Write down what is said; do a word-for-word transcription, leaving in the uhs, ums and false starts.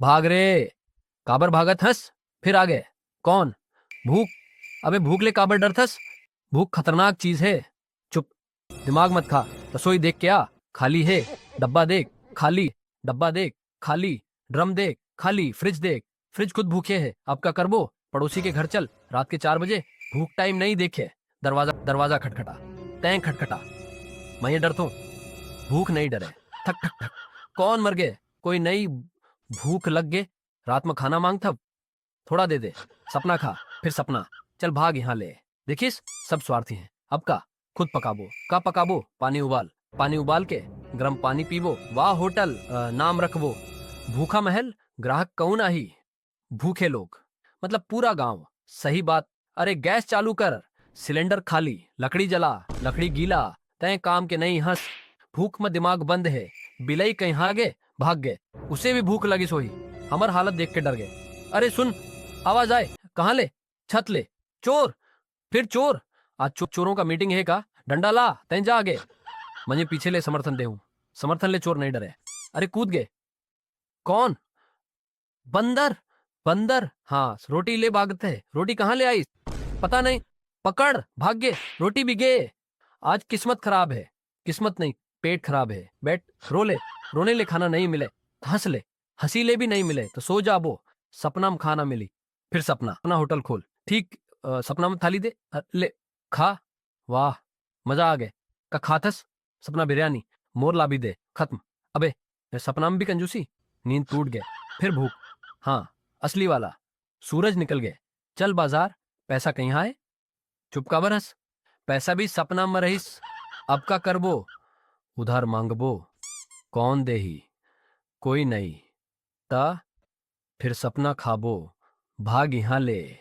भाग रे। काबर भागत हस? फिर आगे। कौन? भूख। अबे भूख ले काबर डरथस? भूख खतरनाक चीज हे। चुप, दिमाग मत खा। रसोई देख के आ, खाली हे। डब्बा देख, खाली। डब्बा देख, खाली। ड्रम देख, खाली। फ्रिज देख, फ्रिज खुद भूखे हे। अब का करबो? पड़ोसी के घर चल, रात के चार बजे। भूख टाइम नहीं देखे। दरवाजा, दरवाजा खटखटा। तैं खटखटा। मैं ये डरतो। भूख नहीं डरे। ठक ठक ठक। कौन मर गए? कोई नहीं। भूख लग गे। रात में खाना मांगथव। थोड़ा दे दे। सपना खा, फिर सपना। चल भाग यहाँ ले। देखिस, सब स्वार्थी हैं। अब का? खुद पकाबो। का पकाबो? पानी उबाल। पानी उबाल के गरम पानी पीबो। वाह होटल, अ, नाम रखबो भूखा महल। ग्राहक कौन आही? भूखे लोग, मतलब पूरा गांव। सही बात। अरे गैस चालू कर, सिलेंडर खाली। लकड़ी जला, लकड़ी गीला। तैं काम के नहीं हंस। भूख में दिमाग बंद है। बिलई कहीं आगे भाग गए। उसे भी भूख लगिस होही। हमर हालत देख के डर गए। अरे सुन, आवाज आए। कहाँ ले? छत ले। चोर, फिर चोर। आज चो, चोरों का मीटिंग है का? डंडा ला, तैं जा आगे। मजे पीछे ले समर्थन देहूं। समर्थन ले, चोर नहीं डरे। अरे कूद गए। कौन? बंदर। बंदर, हाँ, रोटी ले भागत हे। रोटी कहाँ ले आइस? पता नहीं। पकड़, भाग गे। रोटी भी गे। आज किस्मत खराब है। किस्मत नहीं, पेट खराब है। बैठ, रो ले। रोने ले खाना नहीं मिले, हंस ले। हंसी ले भी नहीं मिले तो सो जाबो। सपना में खाना मिली। फिर सपना, अपना होटल खोल। ठीक, अ, सपना में थाली दे, अ, ले, खा। वाह, मजा आ गए। का खाथस? सपना बिरयानी। मोर ला भी दे। खत्म। अबे, सपना में भी कंजूसी। नींद टूट गए। फिर भूख। हाँ, असली वाला। सूरज निकल गए। चल बाजार, पैसा कहीं आए? चुप काबर हस? पैसा भी सपना में रहिस। अब का करबो? उधार मांगबो। कौन देही? कोई नहीं। त फिर सपना खाबो। भाग यहाँ ले।